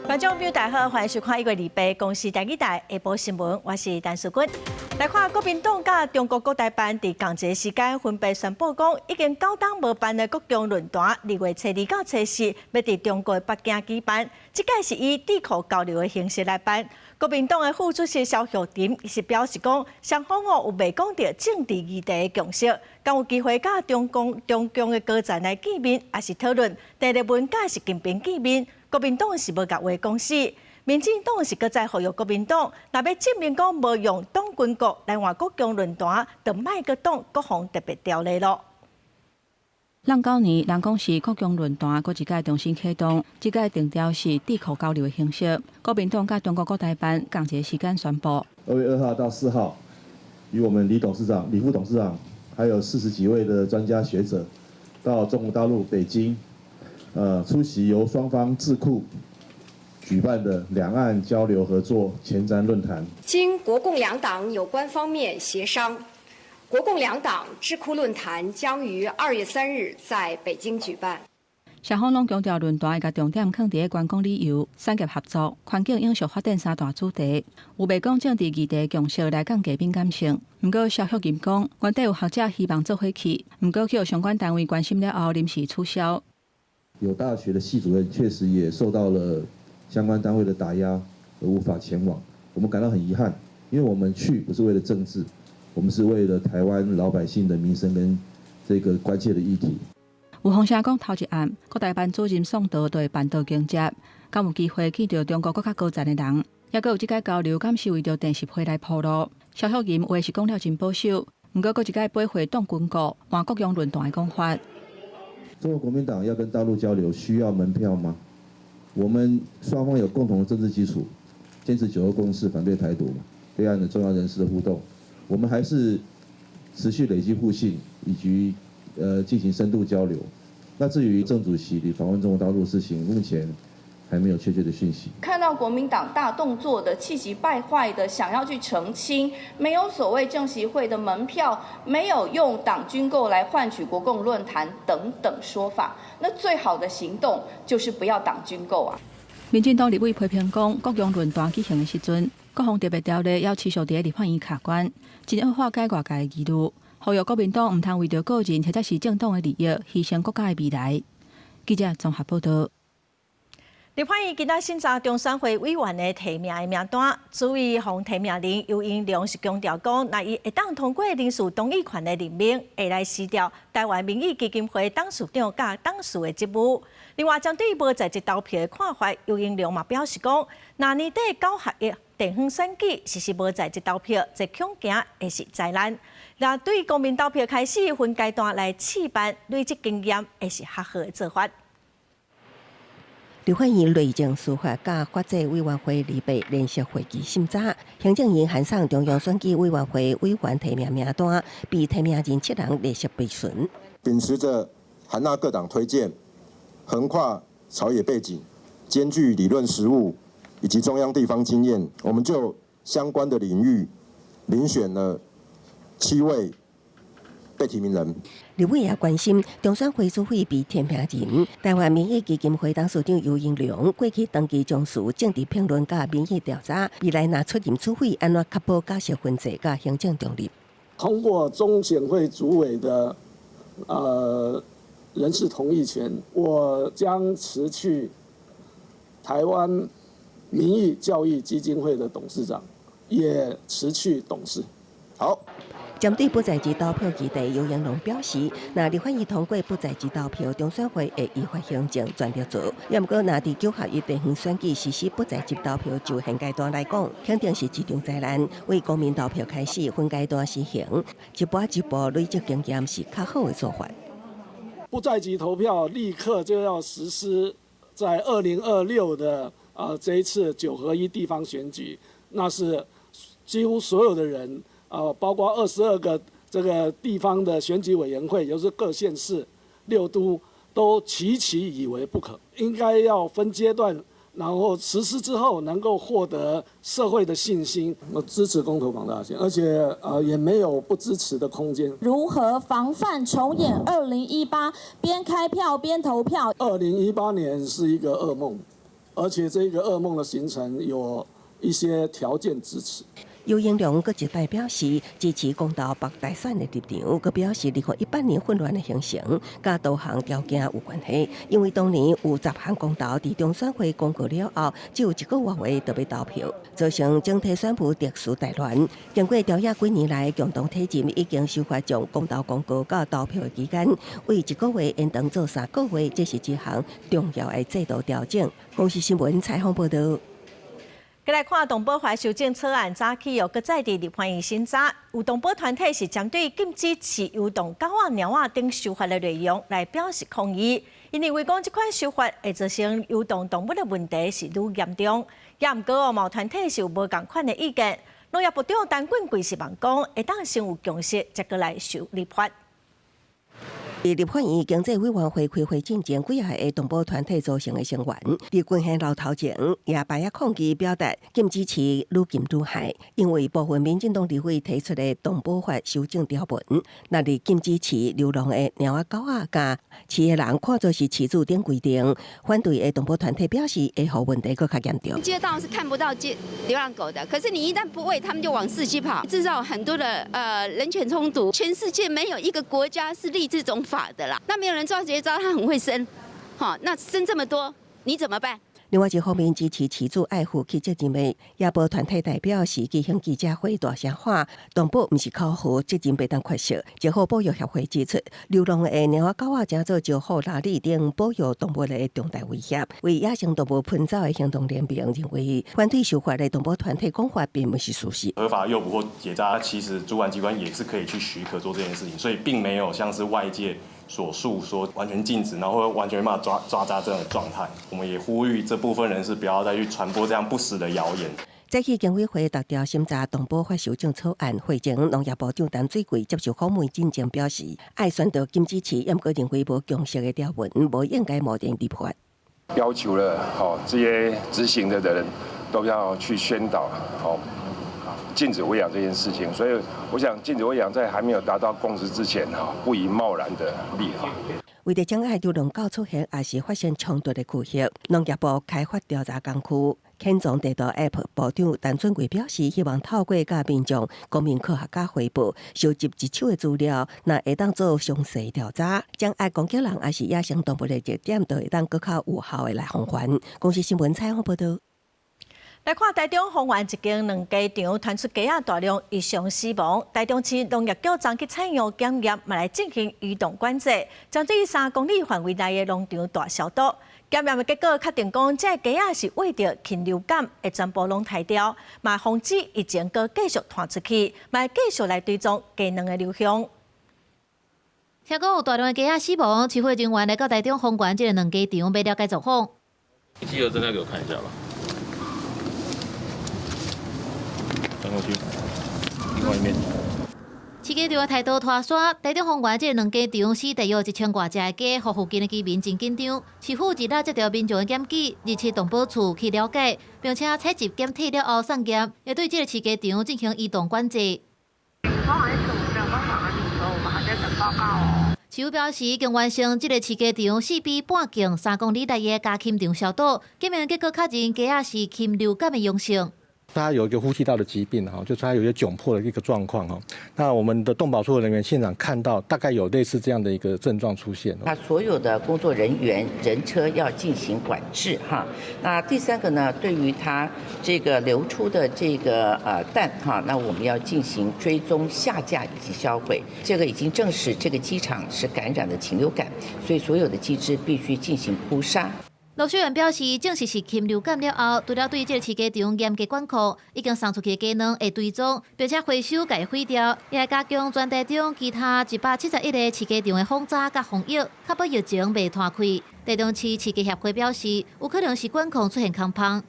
觀眾朋友大家好，歡迎收看1月28公視第二台下晡新聞，我是陳淑君。來看國民黨佮中國國台辦佇仝一个時間分別宣布講，已經九冬無辦的國共論壇，二月初二到初四欲佇中國北京舉辦，這擺是以智庫交流的形式來辦。國民黨的副主席蕭旭慈伊是表示講，雙方哦有袂講著政治議題的共識，敢有機會佮中共中共的高層來見面，抑是討論鄭麗文佮習近平見面。國民黨是無共話講死，民進黨是閣再呼籲國民黨，若欲證明講無用黨軍國來換國共論壇，就莫閣擋國防特別條例囉。閬九年，人講是國共論壇閣一擺重新啟動，這擺定調是智庫交流的形式。國民黨佮中國國台辦仝一个時間宣布。2月2號到4號，與我們李董事長、李副董事長，還有40幾位的專家學者，到中國大陸北京，出席由雙方智庫舉辦的兩岸交流合作前瞻論壇。經國共兩黨有關方面協商，國共兩黨智庫論壇將於2月3日在北京舉辦。雙方攏強調論壇會共重點放佇觀光旅遊、產業合作、環境永續發展三大主題，有袂講政治議題共識來降低敏感性。毋過蕭旭慈講，原底有學者希望做伙去，毋過去予相關單位關心了後，臨時取消。有大學的系主任確實也受到了相關單位的打壓，而無法前往。我們感到很遺憾，因為我們去不是為了政治，我們是為了台灣老百姓的民生跟這個關切的議題。有風聲講頭一暗，國台辦主任宋濤對辦桌迎接，敢有機會見著中國閣較高層的人，抑閣有這擺交流，敢是為著鄭習會來鋪路？蕭旭慈話是講了真保守，毋過閣一擺駁回黨軍國換國共論壇的講法。中國國民黨要跟大陸交流，需要門票嗎？我們雙方有共同的政治基礎，堅持九二共識，反對台獨嘛，對岸的重要人士的互動，我們還是持續累積互信，以及進行深度交流。那至於鄭主席訪問中國大陸的事情，目前還沒有確切的訊息。看到國民黨大動作的氣急敗壞的想要去澄清，沒有所謂政協會的門票，沒有用黨軍購來換取國共論壇等等說法，那最好的行動就是不要黨軍購啊！民進黨立委批評講，國共論壇舉行的時陣，國防特別條例猶持續佇立法院卡關，真惡化解外界的疑慮，呼籲國民黨毋通為著個人或者是政黨的利益，犧牲國家的未來。記者綜合報道。立法院今仔審查中選會委員的提名的名單，主委予提名人游盈隆是強調講，若伊會當通過人事同意權的任命，會來辭掉臺灣民意基金會董事長佮董事的職務。另外，針對無在籍投票的看法，游盈隆嘛表示講，若年底九合一地方選舉實施無在籍投票，這恐驚會是災難。若對公民投票開始分階段來試辦，累積經驗會是較好的做法。立法院內政司法佮法制委員會禮拜聯席會議審查，行政院函送中央選舉委員會委員提名名單，被提名人七人列席備詢。秉持著涵納各黨推薦、橫跨朝野背景、兼具理論實務以及中央地方經驗，我們就相關的領域遴選了七位被提名人。立委也關心中選會主委被提名人，臺灣民意基金會董事長游盈隆過去長期從事政治評論佮民意調查，未來若出任主委，按怎確保角色分際佮行政中立？通過中選會主委的人事同意權，我將辭去臺灣民意教育基金會的董事長，也辭去董事。好。針對不在籍投票議題，游盈隆表示，若立法院通過不在籍投票，中選會會依法行政，全力做。也毋過，若佇九合一地方選舉實施不在籍投票，就現階段來講，肯定是一場災難。為公民投票開始分階段實行，一步一步累積經驗是較好的做法。不在籍投票立刻就要實施，在2026的這一次九合一地方選舉，那是幾乎所有的人。包括22個這個地方的選舉委員會，也就是各縣市六都，都齊齊以為不可，應該要分階段，然後實施之後能夠獲得社會的信心。我支持公投綁大選，而且也沒有不支持的空間。如何防範重演2018，邊開票邊投票？2018年是一個噩夢，而且這個噩夢的形成有一些條件支持。游盈隆閣一擺表示支持公投北大選的立場，閣表示2018年混亂的形成，佮多項條件有關係。因為當年有10項公投佇中選會公告了後，只有一個外月就欲投票，造成整體選務秩序大亂。經過朝野幾年來共同推進，已經修法將公投公告到投票的期間，為一個月延長做3個月，這是一項重要的制度調整。公視新聞採訪報導。閣來看動保法修正草案，早起又閣再佇立法院審查，有動保團體是針對禁止飼遊動狗仔、貓仔等修法的內容來表示抗議。𪜶認為講這款修法會造成遊動動物的問題是愈嚴重。也毋過哦，嘛有團體是有無仝款的意見。農業部長陳俊貴希望講，會當先有共識，才閣來修立法。佇立法院經濟委員會開會進前，幾仔个動保團體組成的成員，佇權限樓頭前舉牌仔抗議，表達禁止飼愈禁愈害。因為部分民進黨立委提出的動保法修正條文，若佇禁止飼流浪的貓仔狗仔，共飼的人看做是飼主等規定，反對的動保團體表示，會予問題閣較嚴重。街道是看不到街流浪狗的，可是你一旦不餵，他們就往市區跑，製造很多的人犬衝突。全世界沒有一個國家是立這種法的啦，那沒有人抓絕招，他很會生，好，那生這麼多，你怎麼辦？另外一方面，支持飼主愛負起責任的野保團體代表是舉行記者會，大聲喊：動保毋是口號，責任袂當缺席。石虎保育協會指出，流浪的貓仔狗仔誠做招呼拉力等保育動物的重大威脅。為野生動物噴走的行動聯盟認為，反對修法的動保團體講法並毋是事實。合法誘捕或結紮，其實主管機關也是可以去許可做這件事情，所以並沒有像是外界所述說完全禁止，然後完全沒辦法抓抓紮這樣的狀態。我們也呼籲這部分人士不要再去傳播這樣不實的謠言。早起經委會逐條審查動保法修正草案，會前農業部長陳水貴接受訪問進前表示，愛宣導禁止飼，毋過認為無共識的條文，無應該貿然立法。要求了，吼這些執行的人都要去宣導，吼禁止餵養這件事情。所以，我想禁止餵養在還沒有達到共識之前，哈，不宜貿然的立法。為著阻礙流浪狗出現，抑是發生衝突的區域，農業部開發調查工具，犬蹤地圖 App 部長陳俊貴表示，希望透過佮民眾、公民科學家匯報，收集一手的資料，若會當做詳細調查，將愛攻擊人抑是野生動物的熱點，就會當閣較有效的來防範。公視新聞採訪報導。來看台中豐原一間卵雞場傳出雞仔大量異常死亡，台中市農業局昨去採樣檢驗，嘛來進行移動管制，針對3公里範圍內的農場大消毒。檢驗的結果確定講，這个雞仔是患著禽流感，會全部攏刣掉，嘛防止疫情閣繼續傳出去，嘛繼續來追蹤雞卵的流向。聽講有大量的雞仔死亡，市府人員來到台中豐原這个卵雞場，欲了解狀況。你記得真的給我看一下吧。轉過去，另外一面。飼雞場的刣刀拖沙，台中豐原這个卵雞場死大約1000外隻的雞，予附近的居民真緊張。市府二日接著民眾的檢舉，日前動保處去了解，並且採集檢體了後送驗，會對這个飼雞場進行移動管制。我沒有辦法跟你說，我們還在等報告哦。市府表示，已經完成這个飼雞場四比半徑3公里內的家禽場消毒，檢驗結果確認雞仔是禽流感的陽性。他有一個呼吸道的疾病哈，就是他有一些窘迫的一個狀況哈。那我們的動保處的人員現場看到，大概有類似這樣的一個症狀出現。他所有的工作人員人車要進行管制哈。那第三個呢，對於他這個流出的這個蛋哈，那我們要進行追蹤下架以及銷毀。這個已經證實這個雞場是感染的禽流感，所以所有的雞隻必須進行撲殺。盧秀燕表示，證實是禽流感了後，除了對這个飼雞場嚴格管控，已經送出去的雞卵會追蹤，並且回收共毀掉，也會加強全台中其他171個飼雞場的訪查佮防疫，確保疫情袂傳開。台中市飼雞協會表示，有可能是管控出現空縫。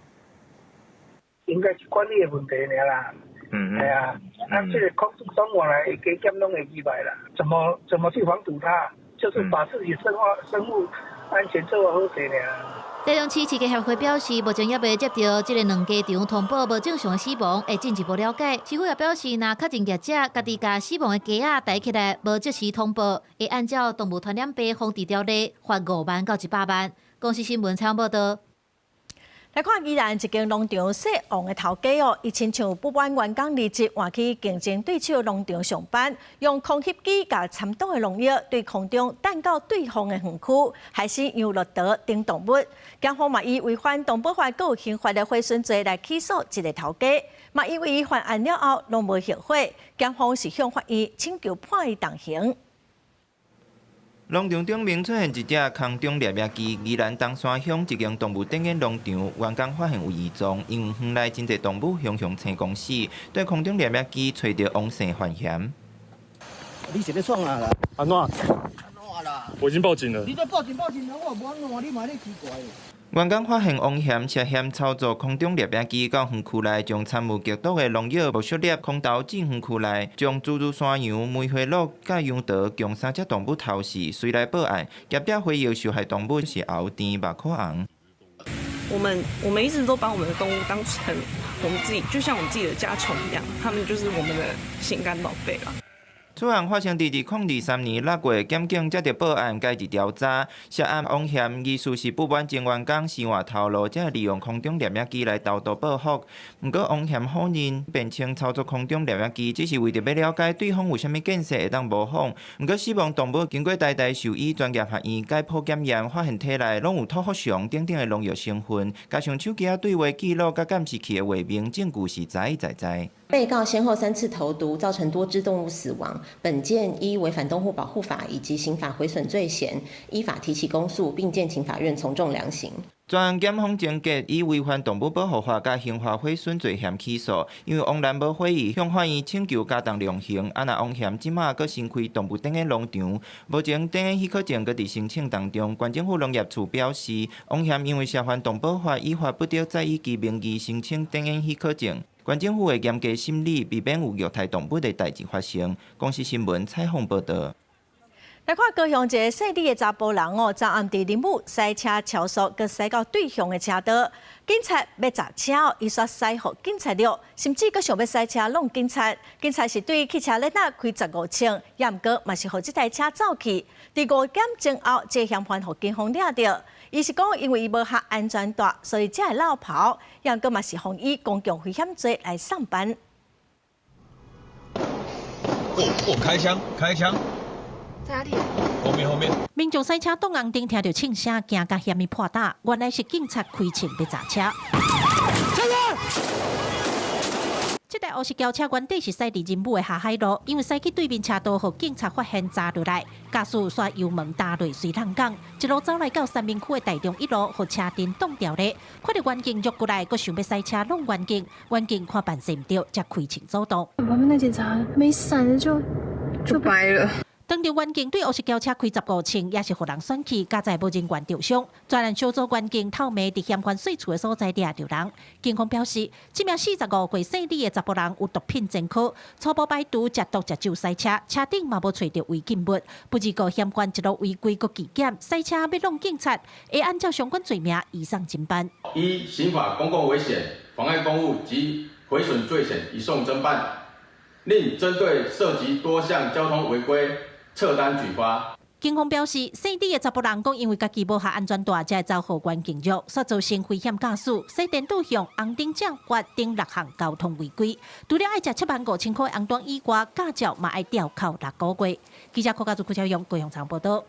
應該是管理的問題爾啦。係啊，啊，這个空中往來加減攏會意外啦。怎麼去防堵它？就是把自己生物安全做好勢爾。台中市飼雞協會表示，目前猶未接著這个卵雞場通報無正常的死亡，會進一步了解。市府也表示，若確認業者家己共死亡的雞仔抬起來，無及時通報，會按照動物傳染病防治條例，罰5萬到100萬。公視新聞採訪報導。來看宜蘭一間農場姓王的頭家哦，伊親像不滿員工離職，換去競爭對手農場上班，用空翕機共摻毒的農藥對空中彈到對方的園區，害死羊駱駝等動物。檢方嘛以違反動保法閣有刑法的毀損罪來起訴這个頭家，嘛因為伊犯案了後攏無後悔，檢方是向法院請求判伊重刑。農場頂面出現一隻空中獵獵機，宜蘭東山鄉一間動物展演農場，員工發現有異狀，因為園內真濟動物雄雄青公死，對空中獵獵機揣著王姓犯嫌。你是咧創啊啦？按怎？按怎啦？我已經報警了。你都報警報警了，我無按怎，你嘛咧奇怪。員工發現王嫌涉嫌操作空中獵獵機到園區內，將摻有劇毒的農藥木屑粒空投進園區內，將諸如山羊、梅花鹿佮羊駝共三隻動物投死，隨來報案，業者懷疑受害動物是喉甜目箍紅。我們一直都把我們的動物當成我們自己，就像我們自己的家寵一樣，他們就是我們的心肝寶貝啦。此案發生佇2023年6月，檢警接著報案，開始調查。涉案王嫌疑似是不滿前員工生活頭路，才利用空中獵獵機來投毒報復。毋過王嫌否認，辯稱操作空中獵獵機只是為著欲了解對方有啥物建設會當模仿。毋過死亡動物經過台大獸醫專業學院解剖檢驗，發現體內攏有土福雄等等的農藥成分，加上手機仔對話記錄佮監視器的畫面，證據是實在在。被告先後三次投毒，造成多隻動物死亡。本件依違反動物保護法以及刑法毀損罪嫌，依法提起公訴，並建請法院從重量刑。全案檢方偵結以違反動物保護法佮刑法毀損罪嫌起訴，因為王蘭無悔意，向法院請求加重量刑。啊，若王嫌這馬閣新開動物展演農場，目前展演許可證閣佇申請當中。縣政府農業處表示，王嫌因為涉犯動保法，依法不得再以其名義申請展演許可證。縣政府會嚴格審理，避免有虐待動物的代誌發生。公視新聞採訪報導。來看高雄一个姓李的查埔人哦，昨暗佇林武駛車超速，閣駛到對向的車道，警察欲閘車，伊煞駛予警察掠，甚至閣想欲駛車挵警察。警察是對汽車輪仔開15寸，也毋過嘛是予這台車走去。佇5點鐘後，這个嫌犯予警方掠著。伊是講，因為伊無繫安全帶，所以才會落跑。也毋過嘛是予以公共危險罪來送辦。哦哦，開槍！開槍！在哪裡？後面後面。民眾駛車擋紅燈，聽著槍聲，驚甲嫌伊破膽，原來是警察開槍欲閘車。這台烏色轎車原底是駛佇仁武的下海路，因為駛去對面車道，予警察發現閘落來，駕駛煞油門踏落隨浪講，一路走來到三民區的大中一路，予車陣擋牢咧。看著員警繞過來，閣想欲駛車挵員警，員警看辦勢毋對，才開槍阻擋。旁邊那警察沒閃就掰了。當著員警對烏色轎車開15槍，也是予人選去，佳哉無人員著傷。專案小組員警透暝佇嫌犯稅厝的所在掠著人。警方表示，這名45歲姓李的查埔人有毒品前科，初步排除食毒食酒駛車，車頂嘛無揣著違禁物。不過嫌犯一路違規閣拒檢，駛車欲挵警察，會按照相關罪名移送偵辦。依刑法公共危險、妨礙公務及毀損罪嫌移送偵辦，另針對涉及多項交通違規。撤單舉發。警方表示，姓李的查埔人講，因為家己無繫安全帶，才會走予員警掠，煞造成危險駕駛，駛電導向紅燈正罰等六項交通違規。除了愛食75,000塊紅單以外，駕照嘛愛吊扣6個月。記者郭家祖、郭超勇高雄場報導。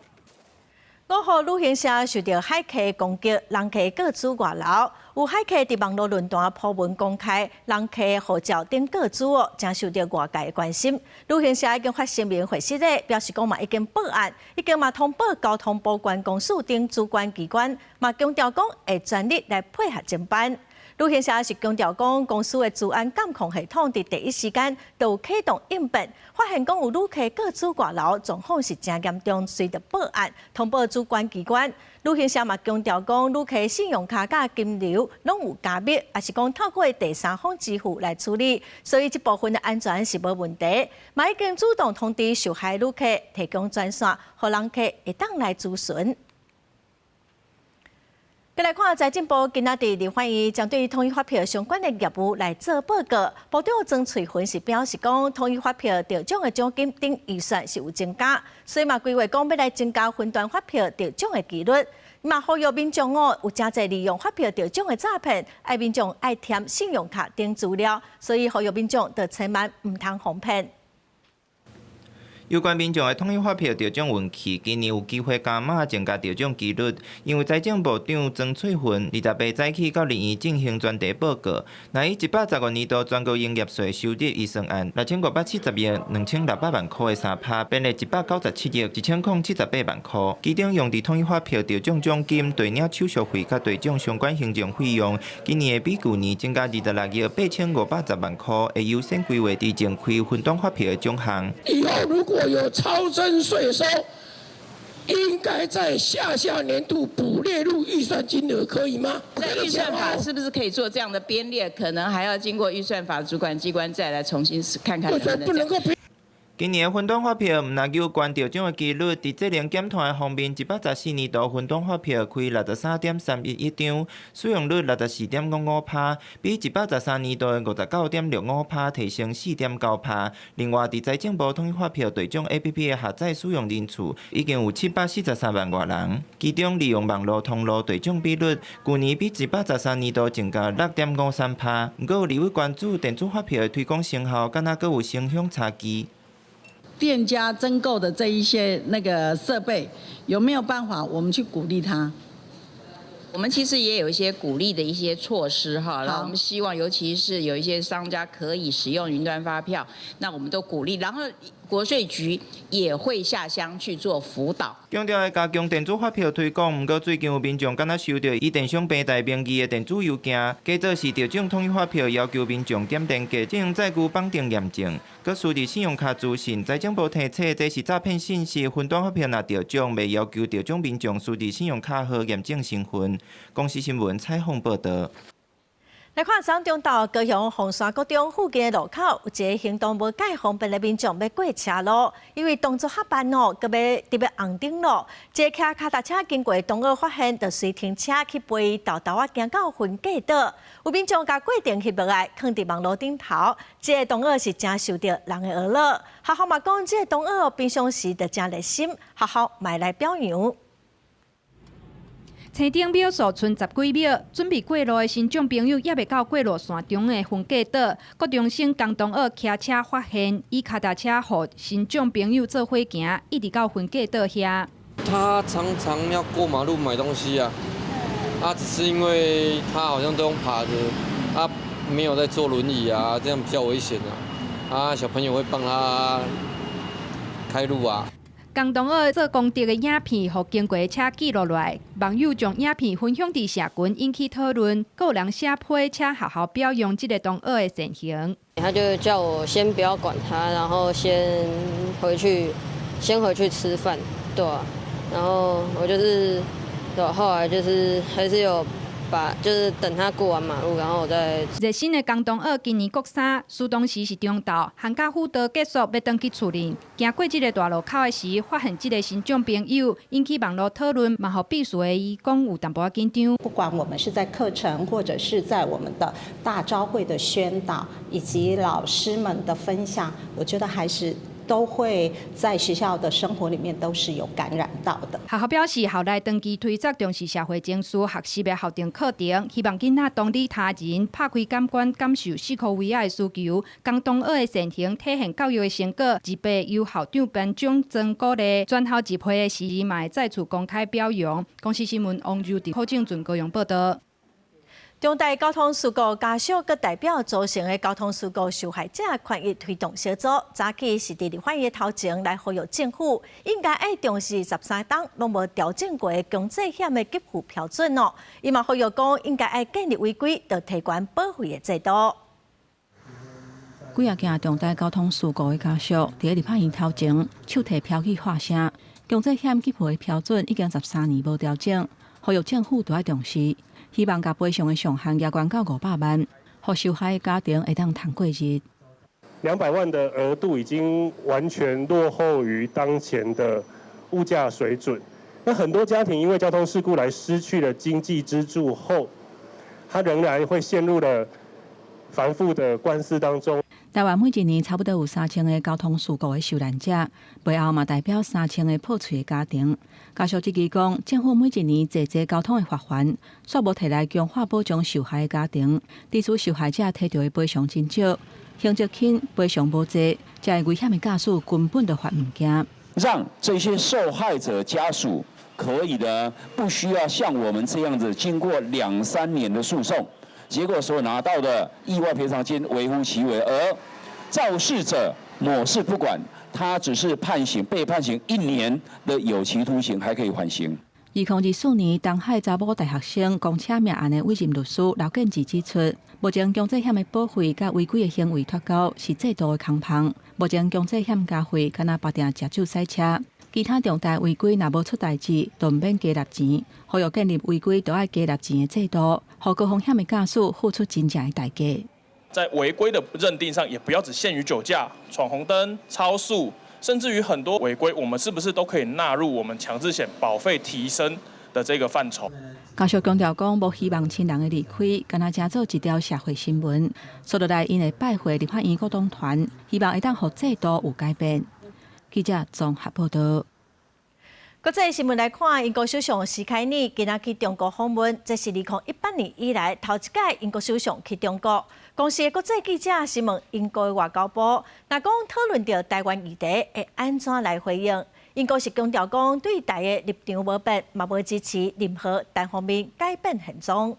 五號旅行社受著駭客攻擊，人客個資外流。有駭客佇網路論壇 po 文公開，人客護照等個資哦，誠受著外界的關心。旅行社已經發聲明回釋咧，表示講嘛已經報案，已經嘛通報交通部觀光署等主管機關，嘛強調講會全力來配合偵辦。旅行社是強調講，公司的資安監控系統佇第一時間就有啟動應變，發現講有旅客個資外流，狀況是誠嚴重，隨著報案通報主管機關。旅行社嘛強調講，旅客信用卡佮金流攏有加密，抑是講透過第三方支付來處理，所以這部分的安全是無問題。嘛已經主動通知受害旅客，提供專線，予人客會當來諮詢。閣來看財政部今仔佇立法院針對統一發票相關的業務來做報告。部長曾翠芬是表示講，統一發票得獎的獎金等預算是有增加，所以嘛規劃講欲來增加分段發票得獎的機率。嘛，呼籲民眾哦，有誠濟利用發票得獎的詐騙，愛民眾愛填信用卡等資料，所以呼籲民眾著千萬毋通予騙。有關民眾的統一發票得獎運氣，今年有機會加碼增加得獎機率。因為財政部長曾翠雲28早起到立院進行專題報告，若以115年度全國營業稅收入預算案6570億2600萬箍的3%，變為197億1078萬箍。其中用佇統一發票得獎獎金、兌領手續費佮兌獎相關行政費用，今年會比舊年增加26億8510萬箍，會優先規劃佇增開分檔發票的獎項。以後如果有超徵稅收，應該在下下年度補列入預算金額，可以嗎？在預算法是不是可以做這樣的編列？可能還要經過預算法主管機關再來重新看看能不能夠。今年分檔發票毋但有關得獎的機率，佇節能減碳的方面，114年度分檔發票開63.311張，使用率64.55%，比113年度的59.65%提升4.9%。另外，佇財政部統一發票兌獎 APP 的下載使用人次已經有743萬外人，其中利用網路通路兌獎比率，舊年比113年度增加6.53%。毋過有立委關注電子發票的推廣成效，敢若閣有城鄉差距。店家增購的這一些那個設備，有沒有辦法我們去鼓勵他？我們其實也有一些鼓勵的一些措施哈，然後我們希望，尤其是有一些商家可以使用雲端發票，那我們都鼓勵。然後國稅局也會下鄉去做輔導。強調會加強電子發票推廣，毋過最近有民眾敢若收著以電商平台名義的電子郵件，假做是得獎統一發票，要求民眾點連結進行載具綁定驗證，閣輸入信用卡資訊。財政部提醒，這是詐騙信息，分段發票若得獎，袂要求得獎民眾輸入信用卡號驗證身份。公視新聞採訪報導。來看昨中晝高雄鳳山國中附近的路口，有一个行動無蓋方便的民眾欲過車路，因為動作較慢哦，閣欲佇欲紅燈咯。一个騎跤踏車經過的同學發現，就隨停車去陪伊沓沓仔行到分隔島。有民眾共過程翕落來，囥佇網路頂頭。這个同學是誠受著人的呵咾。學校嘛講，這个同學平常時就誠熱心，學校嘛會來表揚。青燈秒數賰十幾秒，準備過路的身障朋友猶未到過路線中的分隔島，國中生江東學騎車發現，以跤踏車予身障朋友做伙行，一直到分隔島遐。他常常要過馬路買東西啊，啊，只是因為他好像都用爬的，啊，沒有在坐輪椅啊，這樣比較危險啊，啊，小朋友會幫他開路啊。江同學做功德的影片，予經過的車記錄落來，網友將影片分享佇社群，引起討論。閣有人寫批，請學校表揚這个同學的善行。他就叫我先不要管他，然後先回去吃飯，對啊。然後我就是，對，後來就是還是有把，就是等他過完馬路，然後我再。熱心的江同學今年國三，暑當時是中晝，寒假輔導結束欲轉去厝裡，行過這个大路口的時，發現這个身障朋友，引起網路討論，嘛予彼時的伊講有淡薄仔緊張。不管我們是在課程，或者是在我們的大朝會的宣導，以及老師們的分享，我覺得還是都會在學校的生活裡面都是有感染到的。學校表示，校內長期推廣重視社會情緒學習的校定課程，希望囡仔同理他人，拍開感官感受四箍圍仔的需求，將同學的善行體現教育的成果。28由校長頒獎贈鼓勵，全校集會的時嘛會再次公開表揚。公視新聞王柔佇柯正俊高雄報導。重大交通事故家屬閣代表組成的交通事故受害者權益推動小組，早起是佇立法院頭前來呼籲政府應該愛重視13冬攏無調整過的強制險的給付標準哦。伊嘛呼籲講，應該愛建立違規著提懸保費的制度。幾仔件重大交通事故的家屬，佇立法院頭前，手提標語喊聲，強制險給付的標準已經13年無調整，呼籲政府著愛重視。希望共賠償的上限加懸到500萬，予受害的家庭會當通過日。 200萬的額度已經完全落後於當前的物價水準。那很多家庭因為交通事故來失去了經濟支柱後，他仍然會陷入了繁複的官司當中。台灣每一年差不多有3000個交通事故的受難者，背後嘛代表3000個破碎的家庭。家屬質疑講，政府每一年濟濟交通的罰鍰，煞無提來強化保障受害的家庭，致使受害者提著的賠償真少，刑責輕，賠償無濟，這个危險的駕駛根本就罰毋驚。讓這些受害者家屬可以呢，不需要像我們這樣子經過兩三年的訴訟。結果所拿到的意外賠償金微乎其微，而肇事者抹事不管，他只是判刑，被判刑1年的有期徒刑，還可以緩刑。2024年，東海查某大學生公車命案的委任律師劉建志指出，目前強制險的保費佮違規的行為脫鈎是制度的空縫。目前強制險加費，敢若縛定食酒駛車，其他重大違規若無出代誌，就毋免加納錢。呼籲建立違規都愛加納錢的制度，予高風險的駕駛付出真正的代價。在違規的認定上，也不要只限於酒駕、闖紅燈、超速，甚至於很多違規，我們是不是都可以納入我們強制險保費提升的這個範疇？家屬強調講，無希望親人的離開，敢若成做一條社會新聞。紲落來，𪜶會拜會立法院股東團，希望會當予制度有改變。記者綜合報道。國際新聞來看，英國首相施凱爾今仔去中國訪問，這是2018年以來頭一擺英國首相去中國。公視的國際記者詢問英國的外交部，若講討論著台灣議題，會按怎來回應？英國是強調講對台的立場無變，嘛無支持任何單方面改變現狀。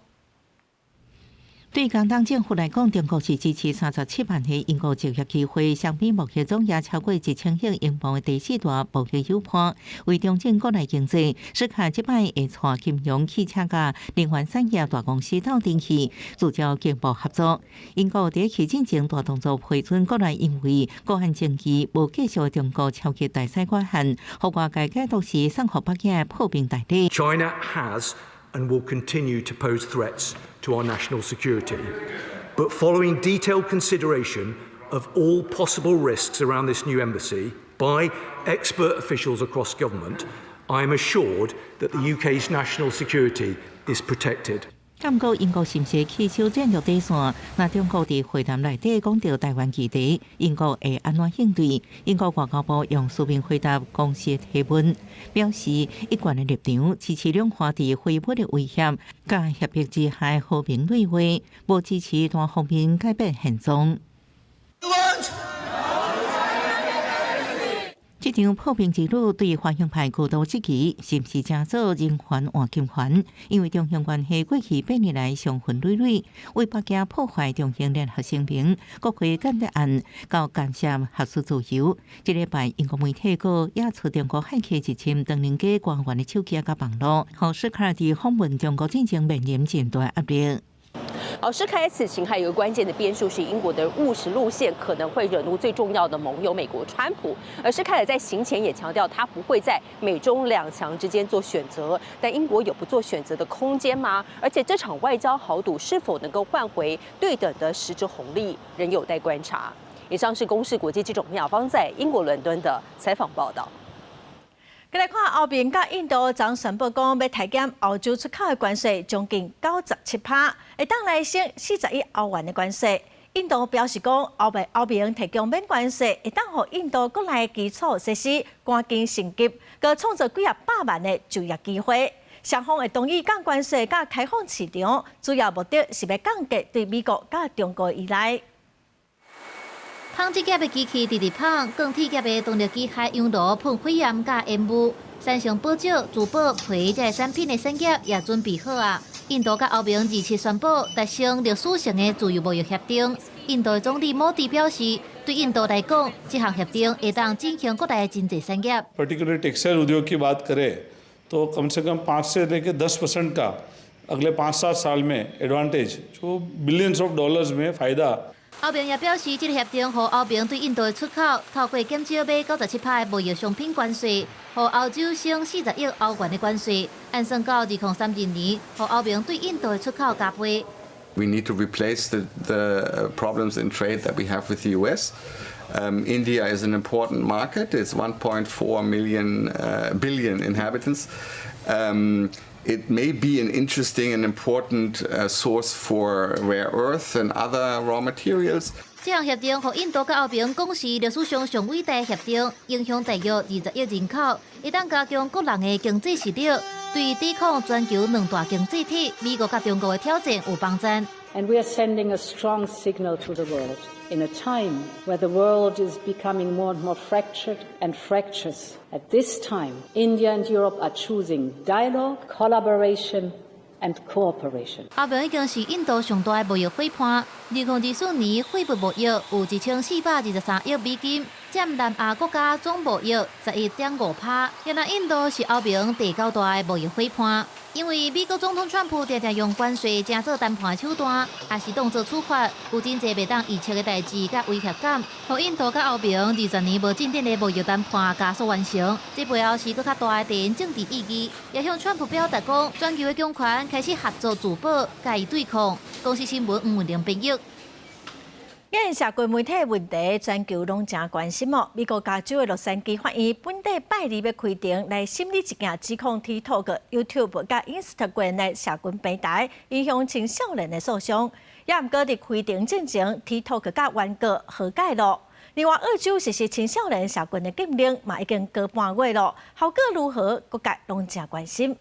對工黨政府來講，中國是支持37萬個英國就業機會，相比貿易總額超過1000億英鎊的第四大貿易夥伴，為重振國內經濟，施凱這擺會帶金融、汽車佮能源產業大公司鬥陣去，聚焦經貿合作。英國佇去進前大動作批准國內因為國安爭議無繼續中國超級大使館函，予外界解讀是送予北京的破冰大禮。 China has and will continue to pose threats to our national security. But following detailed consideration of all possible risks around this new embassy by expert officials across government, I am assured that the UK's national security is protected. 毋過英國是毋是恪守戰略底線？若中國佇會談內底講著台灣議題，英國會按怎應對？英國外交部用書面回答公視的提問，表示一貫的立場支持兩岸佇非武力威脅佮協力之下和平對話，無支持單方面改變現狀。We want 這場破冰之旅對華興派高度質疑，是毋是成做人權換金權？因為中匈關係過去8年來傷痕累累，為北京破壞中匈聯合聲明、國會間諜案、到干涉學術自由。這禮拜英國媒體閣揭出中國駭客入侵唐寧街官員的手機佮網路，予施凱爾佇訪問中國進前面臨真大壓力。好，施凱爾此行還有一個關鍵的變數是英國的務實路線可能會惹怒最重要的盟友美國川普。而施凱爾在行前也強調，他不會在美中兩強之間做選擇。但英國有不做選擇的空間嗎？而且這場外交豪賭是否能夠換回對等的實質紅利，仍有待觀察。以上是公視國際記者妙芳在英國倫敦的採訪報道。過來看歐盟佮印度昨宣布講，欲提減歐洲出口的關稅將近97%，會當來省41億歐元的關稅。印度表示講，歐盟提供免關稅，會當予印度國內基礎設施趕緊升級，閣創造幾仔百萬的就業機會。雙方會同意降關稅佮開放市場，主要目的是欲降低對美國佮中國依賴。紡織業的機器直直紡，鋼鐵業的動力機械熔爐噴火焰佮煙霧，三星寶石、珠寶、皮這產品的產業也準備好啊。印度佮歐盟27宣布達成歷史性的自由貿易協定。印度的總理莫迪表示，對印度來講，這項協定會當振興國內的經濟產業。 Particular textile उद्योग की बात करें तो कम से कम 5 से लेकर 10% का अगले 5-7 साल में एडवांटेज जो billions of dollars में फ़ायदा。歐盟也表示，這个協定予歐盟對印度的出口透過減少買97%的貿易商品關稅，予歐洲省40億歐元的關稅，按算到2032年，予歐盟對印度的出口加倍。 We need to replace the problems in trade that we have with the US. India is an important market. It's 1.4 million billion inhabitants. It may be an interesting and important source for rare earths and other raw materials. 這項協定予印度佮歐盟講是歷史上上偉大協定，影響大約20億人口，會當加強各人的經濟實力，對抵抗全球兩大經濟體美國佮中國的挑戰有幫助。 And we are sending a strong signal to the world in a time where the world is becoming more and more fractured and fractious. At this time, India and Europe are choosing dialogue, collaboration and cooperation. 歐盟已經是印度上大的貿易夥伴，2024年廢物貿易有1423億美金，佔南亞國家總貿易11.5%。原來印度是歐盟第九大的貿易夥伴。因為美國總統川普常常用關稅成做談判手段，抑是當做處罰，有真濟袂當預測的代誌佮威脅感，予印度佮歐盟20年無進展的貿易談判加速完成。這背後是閣較大的地緣政治意義，也向川普表達講，全球的強權開始合作自保，共伊對抗。公視新聞黃文玲編譯。現社群媒體的問題，全球攏誠關心哦。美國加州的洛杉磯法院本底拜二欲開庭來審理一件指控 TikTok、YouTube 佮 Instagram 的社群平台影響青少年的訴訟。也毋過佇開庭進前，TikTok佮原告和解囉。另外，澳洲實施青少年社群的禁令嘛已經過半月囉，效果如何？各界攏誠關心。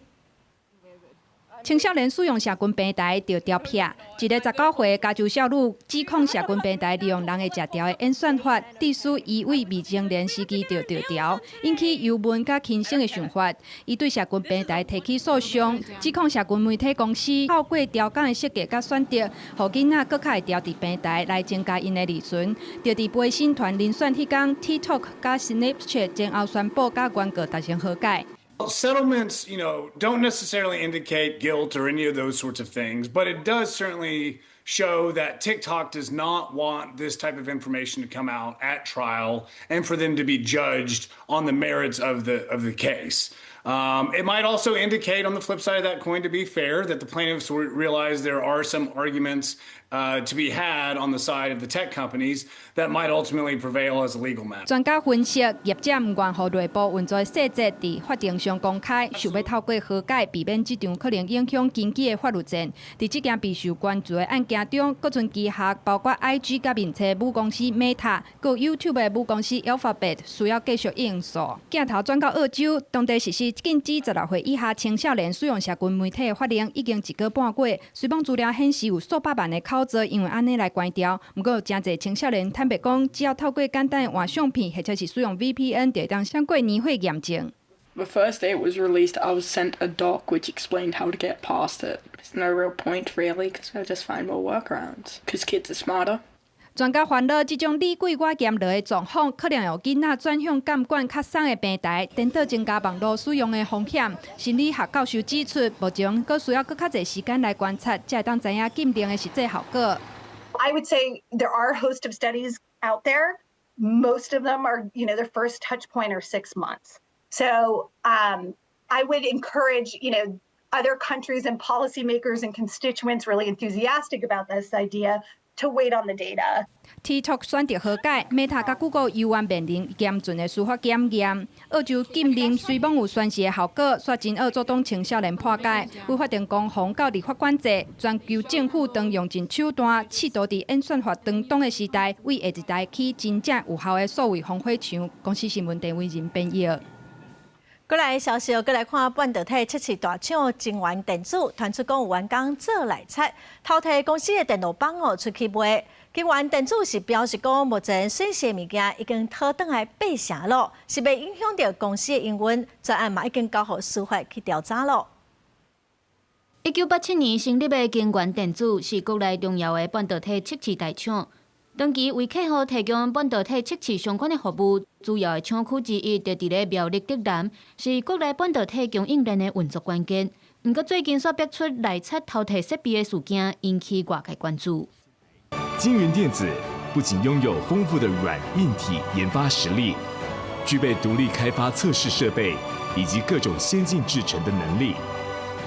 青少年使用社群平台著著劈，一個19歲加州少女指控社群平台利用人會食著的演算法，致使伊對未成年時期著著趒，引起憂悶佮輕生的想法。伊對社群平台提起訴訟，指控社群媒體公司透過調工的設計佮選擇，予囡仔閣較會著佇平台來增加𪜶的利潤。就佇陪審團遴選彼工，TikTok 佮 Snapchat 前後宣布佮原告達成和解。 Settlements don't necessarily indicate guilt or any of those sorts of things, but it does certainly show that TikTok does not want this type of information to come out at trial and for them to be judged on the merits of the case. It might also indicate, on the flip side of that coin, to be fair, that the plaintiffs realize there are some arguments to be had on the side of the tech companies that might ultimately prevail as a legal matter. 專家分析，業者毋願予內部運作細節佇法庭上公開，想欲透過和解避免這場可能影響經濟的法律戰。佇這件備受關注的案件中，閣賰旗下包括 IG 佮面冊母公司 Meta，閣 YouTube 的母公司 Alphabet 需要繼續應訴。鏡頭轉到澳洲，當地實施禁止16歲以下青少年使用社群媒體的法令已經一個半月。雖罔資料顯示有數百萬的口座因為按呢來關掉，毋過有誠濟青少年坦白講，只要透過簡單的換相片或者是使用 VPN，就會當閃過年歲驗證。 The first day it was released, I was sent a doc which explained how to get past it. There's no real point really, because I just find more workarounds. Because kids are smarter. 專家煩惱，這種你貴我鹹落的狀況，可能予囡仔轉向監管較鬆的平台，顛倒增加網路使用的風險。心理學教授指出，目前閣需要閣較濟時間來觀察，才會當知影禁令的實際效果。 I would say there are a host of studies out there. Most of them are their first touch point are 6 months. So I would encourage other countries and policymakers and constituents really enthusiastic about this idea to wait on the data. TikTok 選擇和解，Meta 佮 Google 猶原面臨嚴峻的司法檢驗。澳洲禁令雖罔有宣示的效果，卻真惡阻擋青少年破解。為法定攻防到立法管制，全球政府當用盡手段，試圖佇演算法當擋的時代，為下一代起真正有效的數位防火牆。公視新聞鄭偉仁編譯。過來消息，閣來看半導體測試大廠京元電子傳出講有員工做內賊，偷提公司的電路板哦出去賣。京元電子是表示講，目前損失的物件已經討轉來八成囉，是袂影響著公司的營運，專案嘛已經交予司法去調查囉。1987年成立的京元電子是國內重要的半導體測試大廠。長期為客戶提供半導體測試相關的服務，主要的廠區之一就佇咧苗栗竹南，是國內半導體供應鏈的運作關鍵。毋過最近煞爆出內賊偷提設備的事件，引起外界關注。京元電子不僅擁有豐富的軟硬體研發實力，具備獨立開發測試設備以及各種先進製程的能力，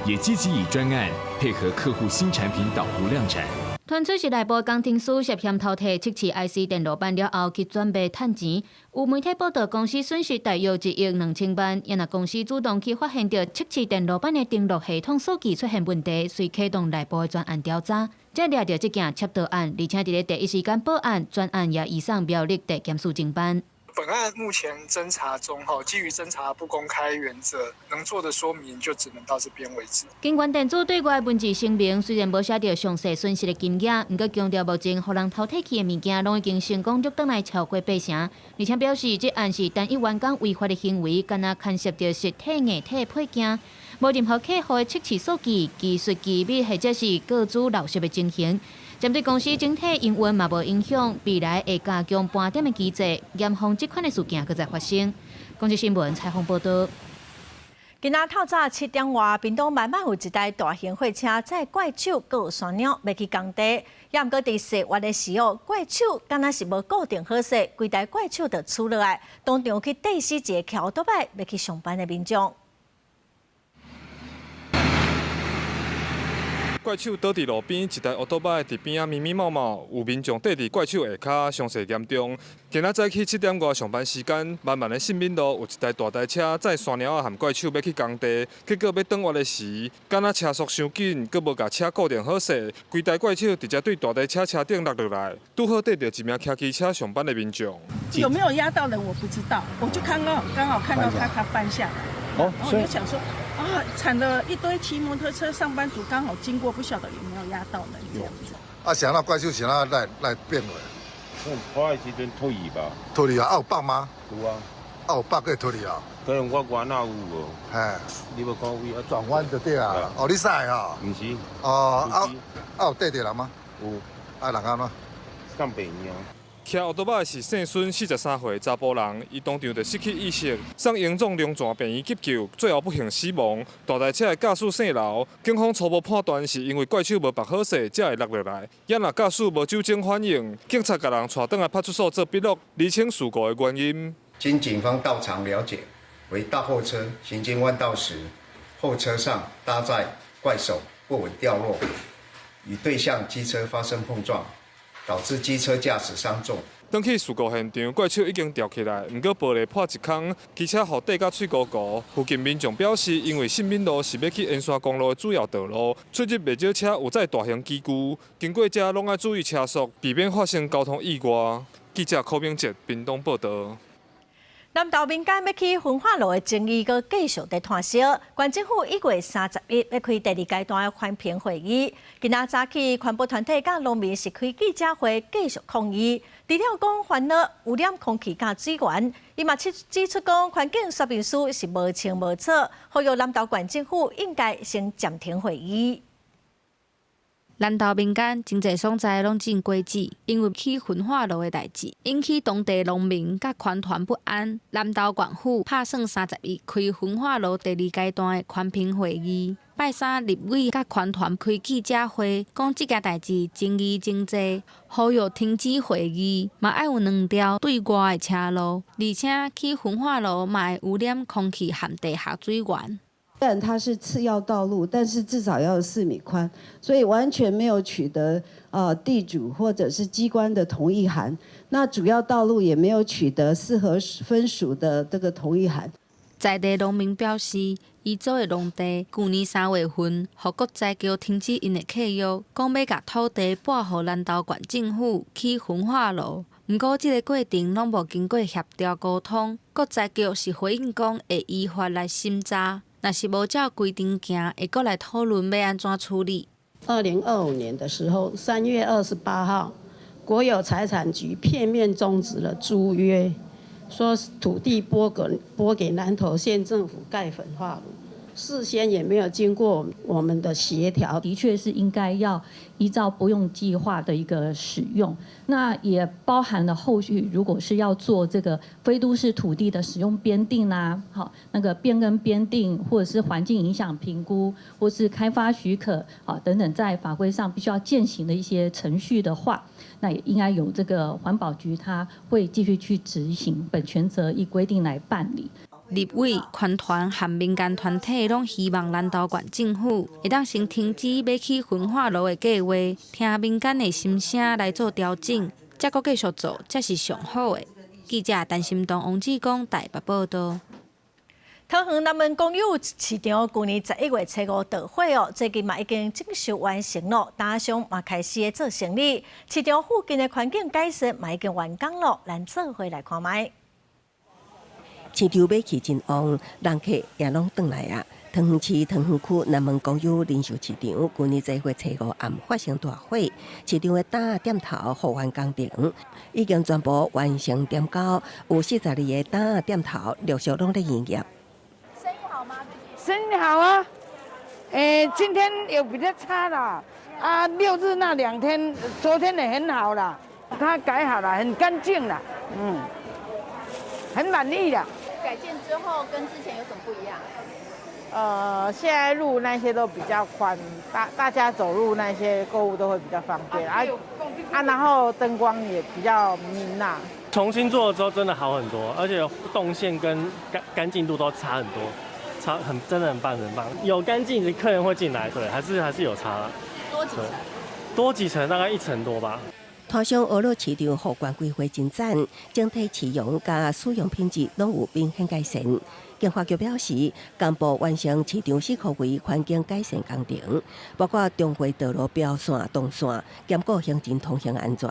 也積極以專案配合客戶新產品導入量產。傳出是內部工程師涉嫌偷提測試 IC 電路板了後去轉賣趁錢。有媒體報道，公司損失大約1億2千萬。也若公司主動去發現著測試電路板的登錄系統數據出現問題，遂啟動內部的專案調查。才掠著這件竊盜案，而且佇咧第一時間報案，專案也移送苗栗地檢署偵辦。本案目前偵查中，哈，基於偵查不公開原則，能做的說明就只能到這邊為止。京元電子對外文字聲明，雖然無寫著詳細損失的金額，毋過強調目前予人偷提去的物件，攏已經成功轉轉來超過八成，而且表示這案是單一員工違法的行為，敢若牽涉著實體硬體配件，無任何客戶的測試數據、技術機密或者是個資流失的情形。針對公司整體營運嘛無影響，未來會加強盤點的機制，嚴防這款的事件閣再發生。公視新聞採訪報導。今仔透早7點外，屏東滿滿有一台大型貨車載怪手，閣有山貓欲去工地。也毋過佇踅彎的時候，怪手敢若是無固定好勢，規台怪手就出落來，當場去硩死一个騎歐多擺欲去上班的民眾。怪手倒佇路邊，一台烏托邦佇邊仔密密麻麻，有民眾綴佇怪手下跤，傷勢嚴重。今仔早起7點外上班時間，漫漫的信敏路有一台大台車載山貓仔和怪手欲去工地，結果欲轉彎的時，敢若車速傷緊，閣無共車固定好勢，規台怪手直接對大台車車頂落落來，拄好硩著一名騎機車上班的民眾。有沒有壓到人我不知道，我就剛剛剛好看到他翻下來，然後我就想說。啊！慘了一堆騎摩托車上班族剛好經過，不曉得有沒有壓到人這樣子。啊，是按怎怪手是按怎來變落？拖的時陣脫去吧。脫去啊？啊有綁嗎？有啊。啊有綁閣會脫去啊？可能我原來有無？嘿。你欲看位啊？轉彎就對啊。哦，你駛哦？毋是。哦，啊啊有硩著人嗎？有。啊，人按怎？送病院。騎烏托邦的是姓孫，43歲查埔人，伊當場就失去意識，送榮總龍泉病院急救，最後不幸死亡。大台車的駕駛姓劉，警方初步判斷是因為怪手無縛好勢，才會落落來。也若駕駛無酒精反應，警察共人帶轉來派出所做筆錄，釐清事故的原因。經警方到場了解，為大貨車行經彎道時，貨車上搭載怪手不穩掉落，與對向機車發生碰撞。導致機車駕駛傷重。轉去事故現場，怪手已經吊起來，毋過玻璃破一空，機車予硩甲碎糊糊。附近民眾表示，因為信敏路是欲去沿山公路的主要道路，出入袂少車有載大型機具，經過遮攏愛注意車速，避免發生交通意外。記者柯明哲屏東報導。南投民間欲起焚化爐的爭議，閣繼續佇湠燒。縣政府1月31日欲開第二階段的環評會議。今仔早起，環保團體佮農民是開記者會，繼續抗議。除了講煩惱污染空氣佮水源，伊嘛指出講環境說明書是無清無楚，呼籲南投縣政府應該先暫停會議。南投民間真濟所在攏種果子，因為起焚化爐的代誌，引起當地農民佮環團不安。南投縣府拍算31開焚化爐第二階段的環評會議，拜三立委佮環團開記者會，講這件代誌爭議真濟，呼籲停止會議，嘛愛有兩條對外的車路，而且起焚化爐嘛會污染空氣和地下水源。雖然它是次要道路，但是至少要有4米寬，所以完全沒有取得地主或者是機關的同意函。那主要道路也沒有取得四合分署的這個同意函。在地農民表示，伊租的農地，舊年3月份，予國財局停止𪜶的契約，講欲共土地撥予南投縣政府起焚化爐。毋過，這个過程攏無經過協調溝通，國財局是回應講會依法來審查。若是無照規定行，會閣來討論欲按怎處理。2025年的時候，3月28號，國有財產局片面終止了租約，說土地撥給南投縣政府蓋焚化爐，事先也沒有經過我們的協調。的確是應該要依照撥用計劃的一個使用，那也包含了後續如果是要做這個非都市土地的使用編定啊，好，那個變更編定，或者是環境影響評估，或是開發許可啊等等，在法規上必須要踐行的一些程序的話，那也應該由這個環保局，它會繼續去執行本權責依規定來辦理。立委、環團和民間團體攏希望南投縣政府會當先停止欲起焚化爐的計劃，聽民間的心聲來做調整，才閣繼續做，才是上好的。記者陳心東、王志剛台北報道。桃園南門公有市場舊年11月初5著火哦，最近嘛已經整修完成咯，攤商嘛開始咧做生意，市場附近的環境改善嘛已經完工咯，咱做伙來看覓。市場買氣真旺，人客也攏轉來啊。桃園市桃園區南門公有零售市場，舊年11月初5暗發生大火，市場的擔仔店頭復原工程已經全部完成點交，有42個擔仔店頭陸續攏咧營業。生意好嗎？生意好啊，今天有比較差啦，啊，六日那兩天，昨天也很好啦，他改好了，很乾淨啦，很滿意啦。改建之後跟之前有什麼不一樣？現在路那些都比較寬，大家走路那些購物都會比較方便啊啊，然後燈光也比較明啦。重新做了之後真的好很多，而且動線跟乾淨度都差很多，差很真的很棒很棒。有乾淨的客人會進來，對，還是有差。多幾層？多幾層，大概一層多吧。攤商鵝樂市場復原規劃真讚，整體市容佮使用品質攏有明顯改善。經發局表示，同步完成市場四箍圍環境改善工程，包括重劃道路標線、動線，兼顧行人通行安全，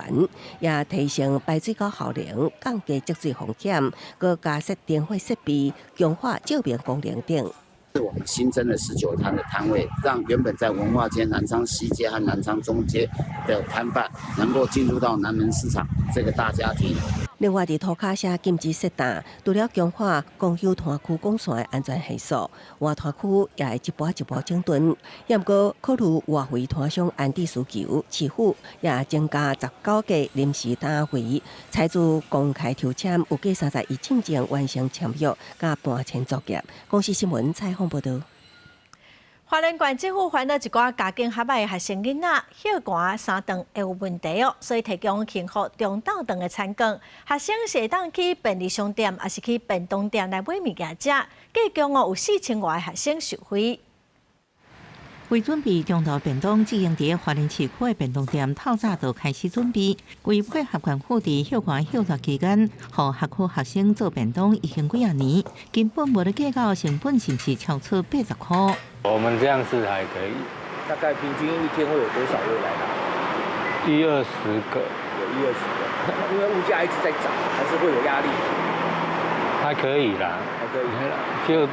也提升排水溝效能，降低積水風險，閣加設燈火設備，強化照明功能等。是我們新增了19攤的攤位，讓原本在文化街、南昌西街和南昌中街的攤販能夠進入到南門市場這個大家庭。另外，佇塗跤社禁止設擔，除了強化公有攤區管線的安全係數，外攤區也會一步一步整頓。也毋過考慮外圍攤商安置需求，市府也增加19個臨時攤位，採取公開抽籤，有計31進前完成簽約佮搬遷作業。公視新聞採訪報道。花蓮縣政府煩惱一寡家境較䆀的學生囡仔，歇寒三頓會有問題哦，所以提供幸福中晝頓的餐券，學生是會當去便利商店，抑是去便當店來買物件食，計共哦有4000外个學生受惠。為準備中晝便當，這間佇花蓮市區的便當店透早就開始準備。為配合縣府佇歇寒歇熱期間，予學區學生做便當已經幾仔年，根本無咧計較成本是毋是超出80塊。我們這樣是還可以。大概平均一天會有多少位來拿？一二十個。有一二十個，因為物價一直在漲，還是會有壓力。還可以啦，還可以，就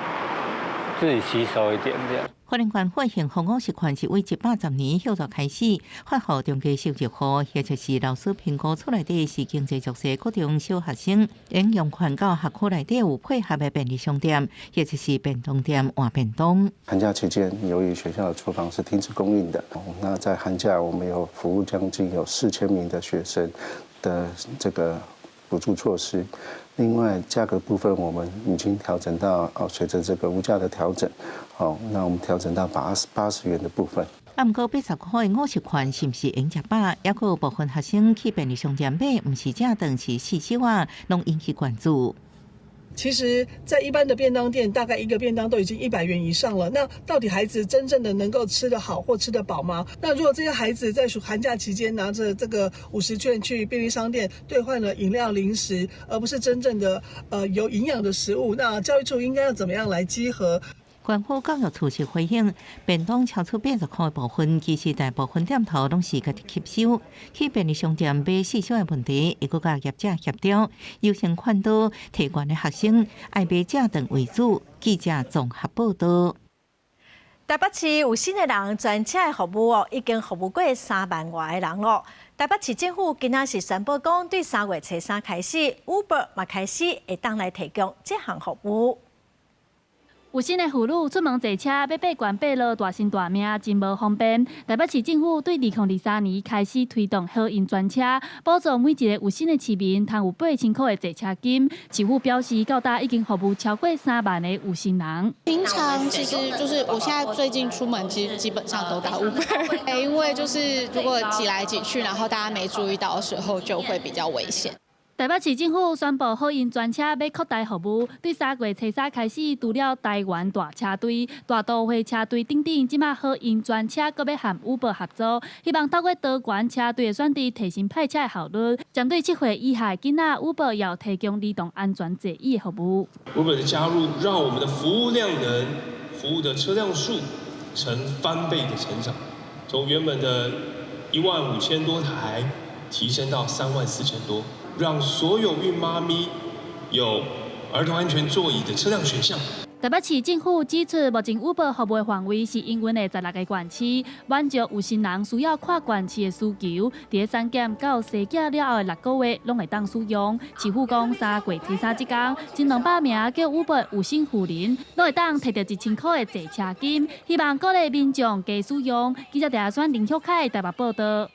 自己吸收一點這樣。花蓮縣府幸福50券是對110年歇熱開始發予中低收入戶，或者是老師評估出來的是經濟弱勢國中小學生，會用券到學區內底有配合的便利商店，或者是便當店換便當。寒假期間，由於學校的廚房是停止供應的，那在寒假我們有服務將近有4000名的學生的這個補助措施。另外，價格部分我們已經調整到哦，隨着這個物價的調整，好，那我們調整到80元的部分。啊，毋過80塊的50券是毋是會食飽？抑閣有部分學生去便利商店買，毋是正頓是四手仔，攏引起關注。其實，在一般的便當店，大概一個便當都已經100元以上了。那到底孩子真正的能夠吃得好或吃得飽嗎？那如果這些孩子在暑寒假期間拿着這個50券去便利商店兌換了飲料、零食，而不是真正的有營養的食物，那教育處應該要怎麼樣來稽核？縣府教育處是回應，便當超出80塊的部分，其實大部分店頭攏是家己吸收。去便利商店買四小的問題，會閣佮業者協調，優先勸導提懸的學生愛買正頓為主。記者綜合報道。台北市有心的人專車的服務哦，已經服務過3萬外个人囉。台北市政府今仔是宣布講，對3月初3開始，Uber 嘛開始會當來提供這項服務。有身的婦女出門坐車，欲爬懸爬落，大身大命真無方便。台北市政府對2023年開始推動好運專車，補助每一個有身的市民，通有8000塊的坐車金。市府表示，到今已經服務超過3萬个有心人。平常其實就是我現在最近出門，其實基本上都搭 Uber，因為就是如果擠來擠去，然後大家沒注意到的時候，就會比較危險。台北市政府宣布好運專車欲擴大服務，對3月初3開始，除了台灣大車隊、大都會車隊等等，這馬好運專車閣欲和 Uber 合作，希望透過多元車隊的選擇，提升派車的效率。針對7歲以下囡仔，Uber 也提供兒童安全座椅的服務。 Uber 的加入，讓我們的服務量能、服務的車輛數成翻倍的成長，從原本的1萬5千多台提升到3萬4千多。讓所有孕媽咪有兒童安全座椅的車輛選項。台北市政府指出，目前 Uber 服務範圍是營運的16個縣市，滿足有心人需要跨縣市的需求。佇產檢到生囝了後的6個月，攏會當使用。市府講，3月初3這工，前200名叫 Uber 有心婦人，攏會當提著1000箍的坐車金，希望鼓勵民眾加使用。記者鄭選林旭凱台北報導。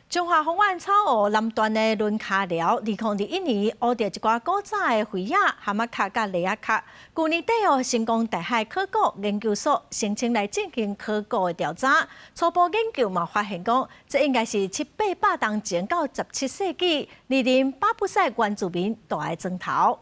彰化豐原草湖南端的崙跤寮，2021年挖著一寡古早的蜚仔、蚶仔殼佮螺仔殼。舊年底哦，成功大海考古研究所申請來進行考古的調查，初步研究嘛發現講，這應該是七八百年前到17世紀，二林巴布賽原住民蹛的磚頭。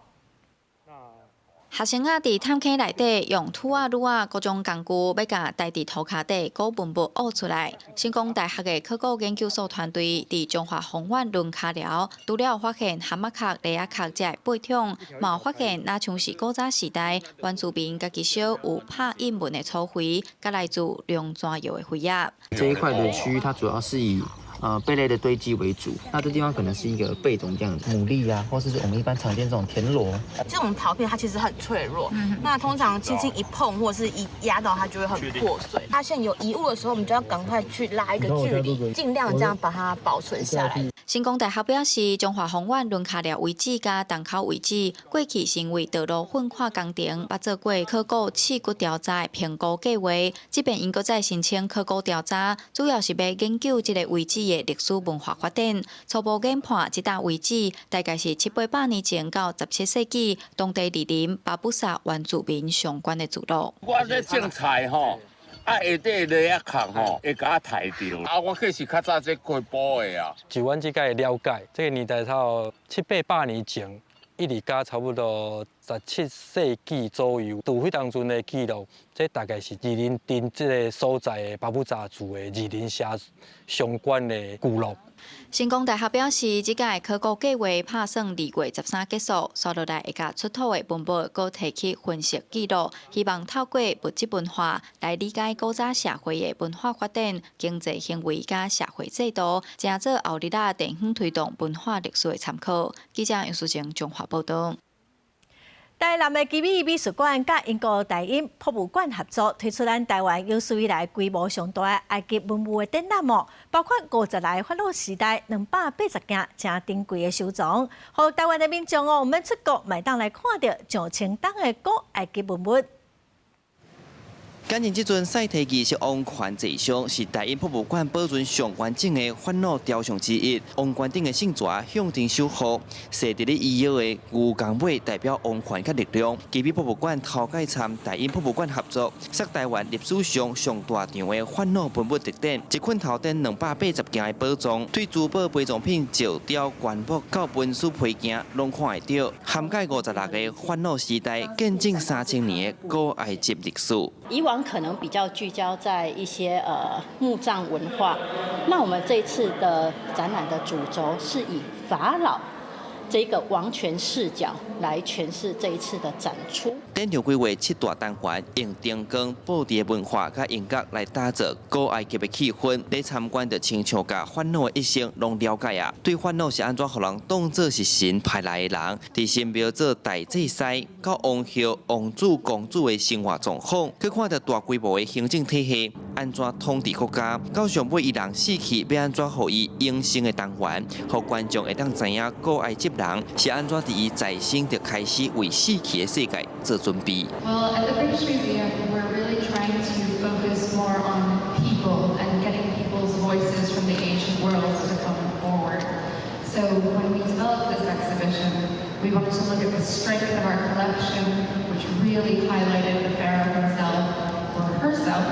學生仔佇探坑內底用杵仔、擼仔各種工具，欲共埋佇塗跤底古文物挖出來。成功大學的考古研究所團隊佇彰化豐原崙跤寮，除了發現蚶仔殼、螺仔殼這个背桶，嘛發現若像是古早時代原住民家己燒有拍印紋的粗灰，佮來自龍泉窯的蜚仔。這一塊的區域，它主要是以貝類的堆積為主，那這地方可能是一個貝種這樣子，牡蠣啊，或是我們一般常見這種田螺。這種陶片它其實很脆弱，那通常輕輕一碰或者是一壓到它就會很破碎。發現有異物的時候，我們就要趕快去拉一個距離，盡量這樣把它保存下來。成功大學表示，彰化豐原崙跤寮遺址佮洞口遺址，過去成為道路糞墾工程，捌做過考古試掘調查的評估計劃。這遍𪜶閣再申請考古調查，主要是欲研究這個遺址的歷史文化發展。初步研判，這棟遺址大概是七八百年前到17世紀當地二林巴布薩原住民相關的聚落。我咧種菜吼。啊，下底螺仔殼吼，會共我刣著。啊，我去是較早這過埔的啊。就阮這个了解，這個年代差不多七八百年前，一直到差不多17世紀左右，佇彼當陣的記錄，這大概是二林鎮這个所在的巴布薩族的二林社相關的聚落。成功大學表示，這屆考古計劃拍算2月13結束，紲落來會共出土的文物閣提去分析記錄，希望透過物質文化來理解古早社會的文化發展、經濟行為佮社會制度，誠做後日仔地方推動文化歷史的參考。記者楊淑靜彰化報導。台南的奇美美術館佮英國大英博物館合作，推出咱台灣有史以來規模上大的埃及文物的展覽哦，包括50來法老時代280件誠珍貴的收藏，予台灣的民眾哦，毋免出國，嘛會當來看著上千噸的古埃及文物。眼前這尊賽提儀式王權坐像，是大英博物館保存上完整的法老雕像之一。王冠頂的聖蛇象徵守護，踅佇咧伊腰的牛犅尾代表王權佮力量。奇美博物館頭擺參大英博物館合作，設台灣歷史上上大場的法老文物特展，一捆頭頂280件的寶藏，對珠寶陪葬品、石雕、棺木到文書批件，攏看會著，涵蓋56個法老時代，見證3000年的古埃及歷史。以往可能比較聚焦在一些墓葬文化，那我們這次的展覽的主軸是以法老這個王權視角來詮釋這一次的展出。展場規劃七大單元，用燈光、布置的文化佮音樂來打造古埃及的氣氛。咧參觀就親像共法老的一生攏了解啊。對法老是按怎予人當做是神派來的人，佇神廟做大祭司，到王后、王子、公主的生活狀況，去看著大規模的行政體系按怎統治國家，到上尾伊人死去欲按怎予伊永生的單元，予觀眾會當知影古埃及人是按怎佇伊在生就開始為死去的世界做準備。 Well, at the British Museum, we're really trying to focus more on people and getting people's voices from the ancient world to come forward. So when we developed this exhibition, we wanted to look at the strength of our collection, which really highlighted the pharaoh himself or herself,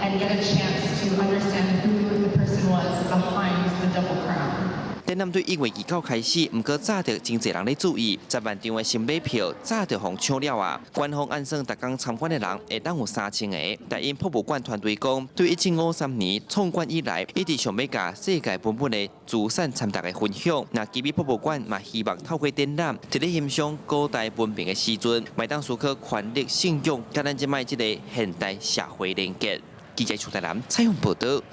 and get a chance to understand who the person was behind the double crown. 展覽對1月29開始，毋過早就真濟人咧注意，10萬張的新買票早就予搶了啊！官方按算，逐工參觀的人會當有3000個。大英博物館團隊講，對1953年創館以來，一直想欲共世界文物的資產參大家分享。那吉比博物館嘛，希望透過展覽，佇咧欣賞古代文明的時陣，嘛會當思考權力、信仰，佮咱這擺這個現代社會連結。記者徐台南採訪報導。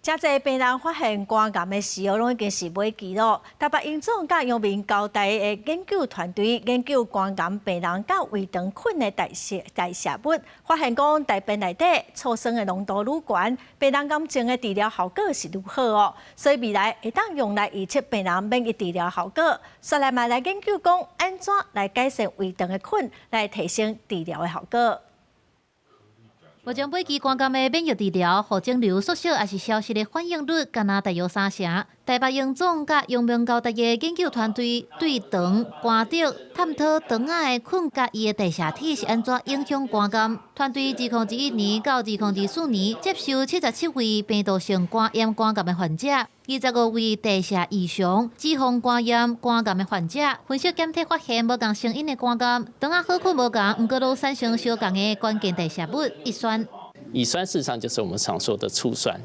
誠濟病人發現肝癌的時候，攏已經是尾期咯。台北榮總佮陽明交大的研究團隊研究肝癌病人佮胃腸菌的代謝物，發現講大便內底醋酸的濃度愈懸，病人癌症的治療效果是愈好哦。所以未來會當用來預測病人免疫治療效果。煞來嘛來研究講按怎來改善胃腸的菌，來提升治療的效果。目前尾期肝癌的免疫治療，予腫瘤縮小抑是消失的反應率，敢若大約三成。台北榮總佮陽明交大的研究團隊對腸、肝膽探討腸仔的菌佮伊的代謝體是按怎影響肝癌。團隊2021年到2024年接受77位病毒性肝炎肝癌的患者，25位代謝異常脂肪肝炎肝癌的患者，分析檢體發現無仝成因的肝癌，腸仔好菌無仝，毋過攏產生相仝的關鍵代謝物乙酸。乙酸事實上就是我們常說的醋酸，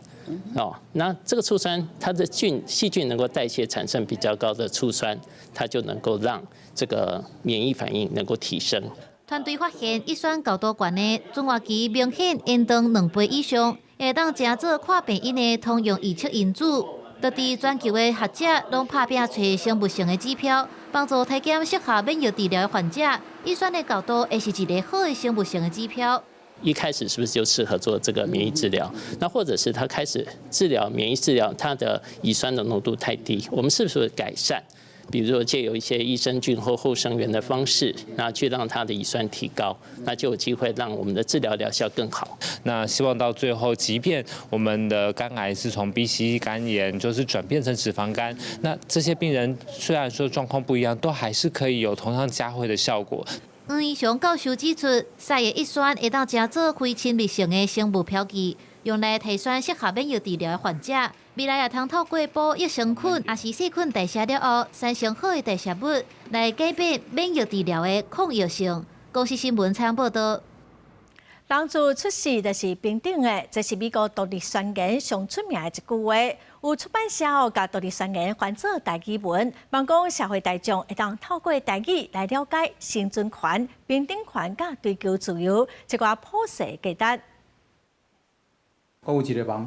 哦，那這個醋酸它的菌細菌能夠代謝產生比較高的醋酸，它就能夠讓這個免疫反應能夠提升。團隊發現乙酸高度懸的轉活期明顯延長2倍以上，會當成做看病因的通用預測因子。就佇全球的學者攏拍拚揣生物性的指標，幫助篩檢適合免疫治療的患者。乙酸的高度會是一个好的生物性的指標。一開始是不是就適合做這個免疫治療？那或者是他開始治療免疫治療，他的乙酸的濃度太低，我們是不是改善？比如說借由一些益生菌或後生元的方式，那去讓它的乙酸提高，那就有機會讓我們的治療療效更好。那希望到最後，即便我們的肝癌是從 B、C 肝炎，就是轉變成脂肪肝，那這些病人雖然說狀況不一樣，都還是可以有同樣嘉惠的效果。黃怡雄教授指出，屎的乙酸會當成做非侵入性的生物標記，用來提選適合免疫治療的患者。未來也通透過補益生菌，抑是細菌代謝了後產生好的代謝物，來改變免疫治療的抗藥性。公視新聞採訪報導。人自出世就是平等的，這是美國獨立宣言上出名的一句話。有出版社哦，共獨立宣言翻做台語文，望講社會大眾會當透過台語來了解生存權、平等權佮追求自由這寡普世價值。我有一个夢，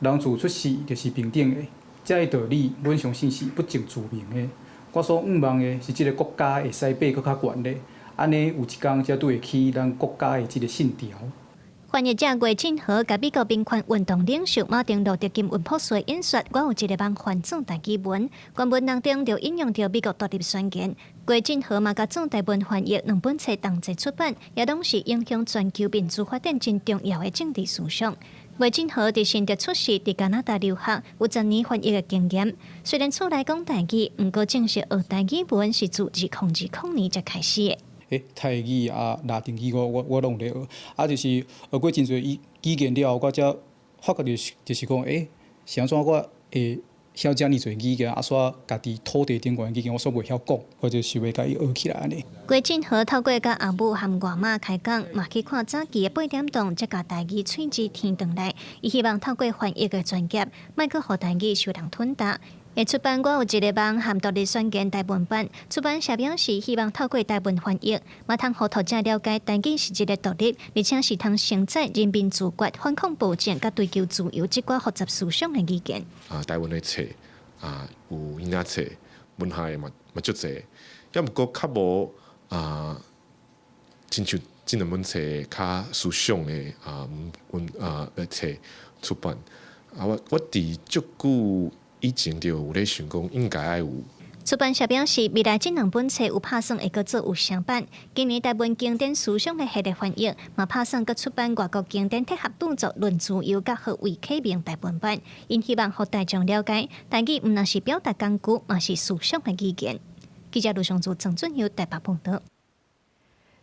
人自出世就是平等的，這个道理，阮相信是不證自明的。我所向望的是這个國家會使爬閣較懸咧。按呢，有一工才對得起咱國家的這个信條。翻譯者郭振和共美國民權運動領袖馬丁路德金博士的演說，我有一个夢翻做台語文，原文當中就引用著美國獨立宣言。郭振和嘛共做台文翻譯兩本冊同齊出版，也攏是影響全球民主發展真重要的政治思想。郭振和佇順德出世，佇加拿大留學，有10年翻譯的經驗。雖然厝內講台語，毋過正式學台語文是自2020年才開始的。欸，泰語啊、拉丁語，我攏有咧學，啊，就是學過真濟語言了後，我才發覺就是講，欸，是按怎我會曉遮爾濟語言，啊，煞家己土地頂懸語言我煞袂曉講，我就想欲共伊學起來按呢。郭振和透過佮阿母和外媽開講，嘛去看早期的八點檔，才共台語喙舌添轉來。伊希望透過翻譯的專業，莫閣予台語受人吞噬。會出版我有一个夢和獨立宣言台文版，出版社表示希望透過台文翻譯，嘛通予讀者了解台語是一个獨立，而且是通承載人民自決、反抗暴政佮追求自由這寡複雜思想的語言。啊，台灣的冊啊，有嬰仔冊，文學的嘛足濟，抑毋過較無啊，親像這兩本冊較思想的啊文啊的冊出版。啊，我佇足久以前就有咧想講，應該愛有。出版社表示，未來這兩本冊有拍算會閣做有聲版。今年台文經典思想的系列翻譯，嘛拍算閣出版外國經典鐵合著作《論自由》佮何謂啟明台文版。𪜶希望予大眾了解，台語毋但是表達工具，嘛是思想的語言。記者盧尚柱、鄭俊佑台北報導。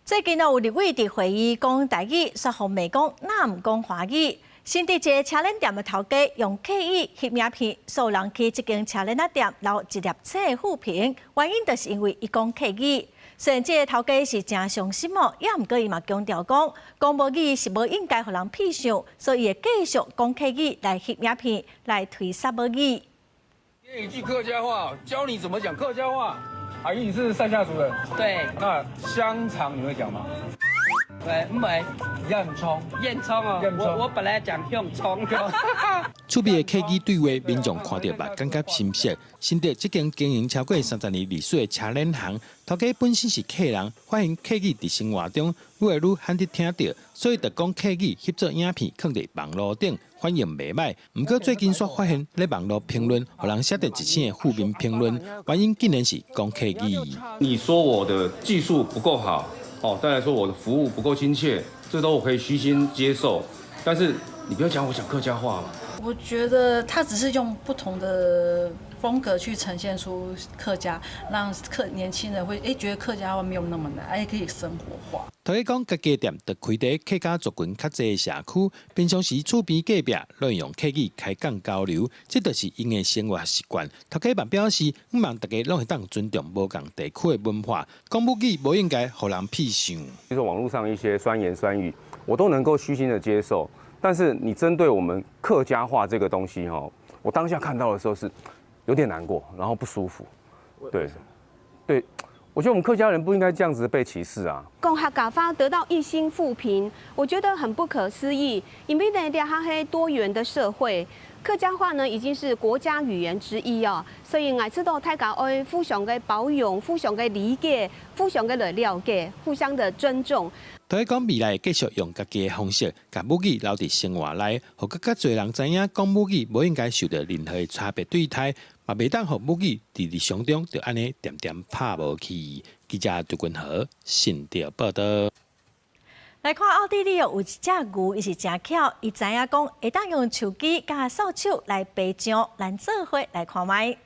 最近有立委佇會議講台語，煞予罵講哪毋講華語。新竹一个車輪店的頭家用客語翕影片，訴人去這間車輪仔店留一粒星的負評，原因就是因為伊講客語。雖然這个頭家是誠傷心哦，也毋過伊嘛強調講，講母語是無應該予人偏向，所以會繼續講客語來翕影片來推捒母語。一句客家話，教你怎麼講客家話。阿姨，你是賽夏族人？對。那香腸你會講嗎？對，唔會。燕蔥。燕蔥哦，我本來講香蔥。趣味的客語對話，民眾看著嘛感覺親切。新竹這間經營超過30年歷史的車輪行，頭家本身是客人，發現客語佇生活中愈來愈罕得聽著，所以就講客語翕做影片，囥佇網路頂，反應袂䆀。毋過最近煞發現咧網路評論，予人寫著一星的負面評論，原因竟然是講客語。你說我的技術不夠好，哦，再來說我的服務不夠親切，這都我可以虛心接受。但是你不要講我講客家話嘛。我覺得他只是用不同的風格去呈現出客家，讓客年輕人會覺得客家話沒有那麼難，可以生活化。頭家講，家己店就開佇客家族群較濟的社區，平常時厝邊隔壁攏用客語開講交流，這就是𪜶的生活習慣。頭家嘛表示，向望大家攏會當尊重無仝地區的文化，講母語無應該予人偏向。其實網路上一些酸言酸語，我都能夠虛心的接受。但是你針對我們客家話這個東西，我當下看到的時候是有點難過，然後不舒服。對，對，我覺得我們客家人不應該這樣子被歧視啊。講客家話得到一星負評，我覺得很不可思議。因為呢，這彼多元的社會，客家話呢已經是國家語言之一哦，所以𠊎知道大家愛互相的包容、互相的理解、互相的來了解、互相的尊重。頭家講未來會繼續用家己的方式，共母語留佇生活內，予閣較濟人知影講母語無應該受著任何的差別對待，嘛袂當予母語佇日常中就按呢恬恬拍無去。記者杜君豪新竹報導。來看奧地利哦，有一隻牛，伊是誠巧，伊知影講會當用樹枝佮掃帚來爬牆，咱做伙來看覓。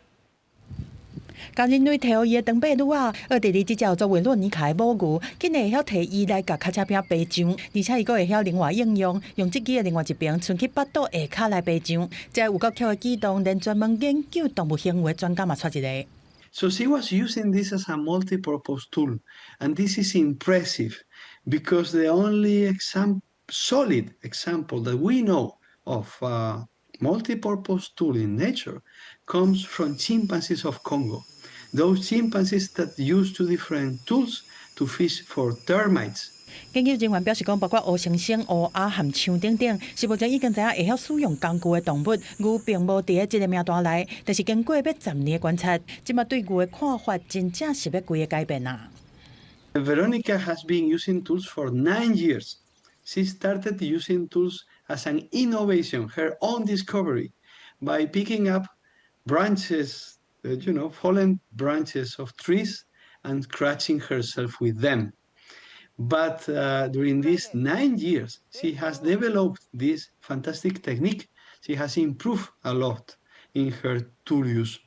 共人類提予伊的長臂女仔，奧地利這隻叫做維洛尼卡的母牛，竟然會曉提伊來共跤車餅爬牆，而且伊閣會曉另外應用，用這支的另外一爿伸去腹肚下跤來爬牆。這有夠巧的舉動，連專門研究動物行為的專家嘛𤆬一个。 So she was using this as a multi-purpose tool, and this is impressive because the only solid example that we know of a multi-purpose tool in nature comes from chimpanzees of Congo. Those chimpanzees that use two different tools to fish for termites. 研究人員表示講，包括烏猩猩、烏鴉和象等等，是目前已經知影會曉使用工具的動物，牛並無佇咧這个名單內。但是經過欲10年的觀察，這馬對牛的看法真正是欲規个改變啊。 Veronica has been using tools for 9 years. She started using tools as an innovation, her own discovery, by picking up branches, fallen branches of trees and scratching herself with them. But during these 9 years, she has developed this fantastic technique. She has improved a lot in her tool use.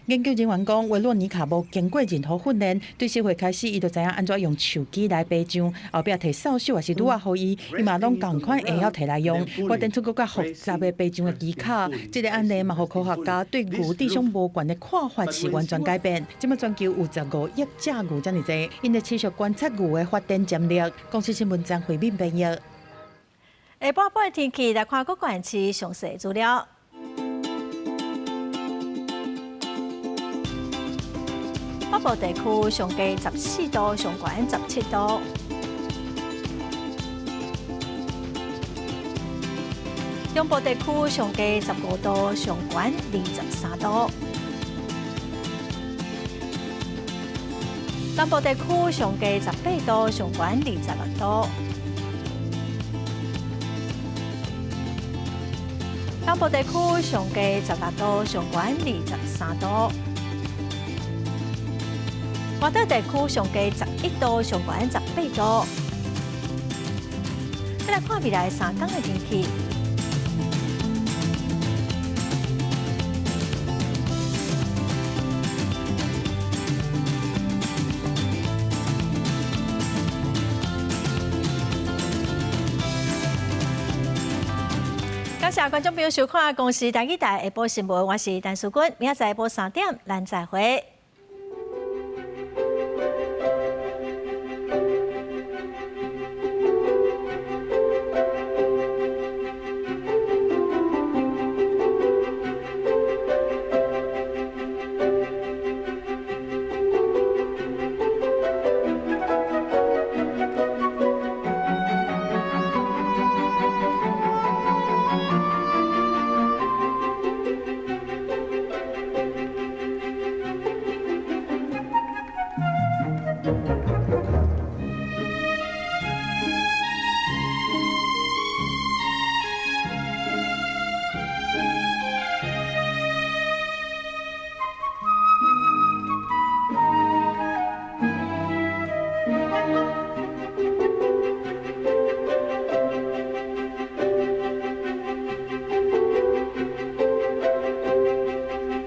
研究人員講，維洛尼卡無經過任何訓練，對4歲開始，伊就知影按怎用樹枝來爬牆，後壁提掃帚抑是櫓仔予伊，伊嘛攏仝款會曉提來用，發展出閣較複雜的爬牆的技巧。這个案例嘛，予科學家對牛智商無懸的看法是完全改變。這馬全球有15億隻牛遮爾濟，𪜶咧持續觀察牛的發展潛力。公視新聞張惠敏編譯。下晡晡的天氣來看各縣市詳細資料。北部地區上低14度，上懸17度。中部地區上低15度，上懸23度。南部地區上低18度，上懸26度。東部地區上低16度，上懸23度。外島地區上低11度，上懸18度。再來看未來3天的天氣。謝觀眾朋友收看《公視台語台》下晡新聞，我是陳淑君，明仔載下晡3點，咱再會。